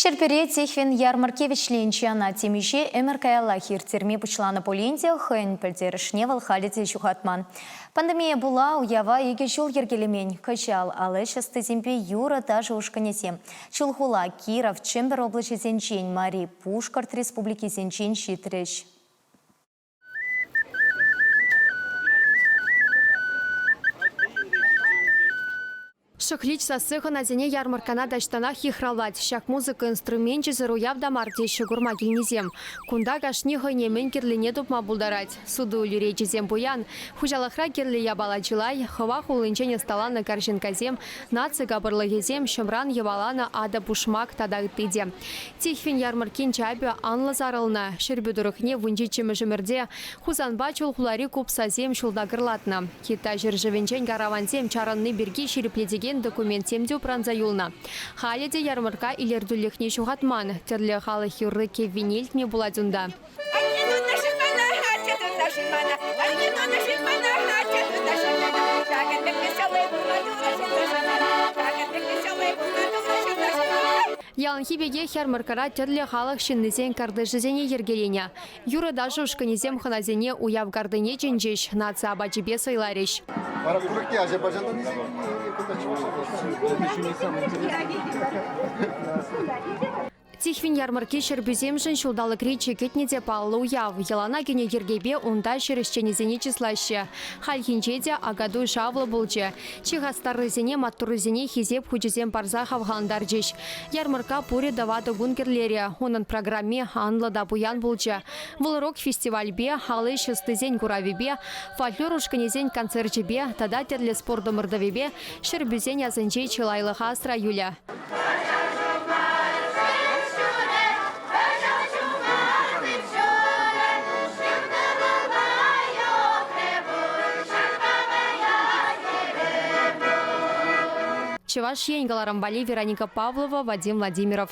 Ҫӗрпӳре Тихвин ярмӑркки вӗҫленчӗ. Ӑна темиҫе ӗмӗр каяллах ирттерме пуҫланӑ пулин те хӑйӗн пӗлтерӗшне вӑл халӗ те ҫухатман. Пандемие пула уява икӗ ҫул йӗркелемен. Кӑҫал ал ӗҫ ӑстисемпе юрӑ-ташӑ ушкӑнӗсем Чулхула, Киров, Чӗмпӗр облаҫӗсенчен, Мари, Пушкӑрт республикисенчен ҫитрӗҫ. Шӑхлич сасси хӑнасене ярмӑрккана таҫтанах йыхравлать. Ҫак музыка инструменчӗсӗр уяв та мар теҫҫӗ курма килнисем. Кунта кашни хӑйне мӗн кирлине тупма пултарать. Суту-илӳ речӗсем пуян. Хуҫалӑхра кирлӗ япала чылай. Хӑва хулинчен ӑсталанӑ карҫынккасем, наци капӑрлӑхӗсем, ҫӑмран йӑваланӑ атӑ-пушмак тата ытти те. Тихвин ярмӑрккин чапӗ анлӑ сарӑлнӑ. Ҫӗрпӳ тӑрӑхне вунҫиччӗмӗш ӗмӗрте Хусанпа Чулхулари купсасем ҫул такӑрлатнӑ. Китай ҫӗршывӗнчен каравансем чарӑнни пирки ҫирӗплетекен документсем те упранса юлнӑ. Халӗ те ярмӑркка илӗртӳлӗхне ҫухатман. Тӗрлӗ халӑх юрри-кӗввине илтме пулать унта. Анне тунӑ-ши мана, атте тунӑ-ши мана, анне тунӑ-ши мана, атте тунӑ-ши мана, ҫакӑн пек веселый пулма турӑ ҫырнӑ-ши мана, ҫакӑн пек веселый пулма турӑ ҫырнӑ-ши мана. Яланхи пекех ярмӑрккара тӗрлӗ халӑх ҫыннисен картишӗсене йӗркеленӗ. Юрӑ-ташӑ ушкӑнӗсем хӑнасене уяв картине чӗнчӗҫ, наци апачӗпе сӑйларӗҫ. Вара курӑкне ача-пӑча тунисем кунта чӑвашла Тихвин ярмӑркки ҫӗрпӳсемшӗн ҫулталӑкри чи кӗтнӗ те паллӑ уяв. Йӑлана кӗнӗ йӗркепе унта ҫӗр ӗҫченӗсене чыслаҫҫӗ. Хальхинче те Акатуй шавлӑ пулчӗ. Чи хастаррисене, маттуррисене Хисеп хучӗсем парса хавхалантарчӗҫ. Ярмӑркка пурӗ тӑватӑ кун кӗрлерӗ. Унӑн программи анлӑ та пуян пулчӗ. Вӑл рок-фестивальпе, ал ӗҫ ӑстисен куравӗпе, фольклор ушкӑнӗсен концерчӗпе тата тӗрлӗ спорт ӑмӑртӑвӗпе Ҫӗрпӳсен асӗнче чылайлӑха асра юлӗ. Чӑваш Ен кӑларӑм валли Вероника Павлова, Вадим Владимиров.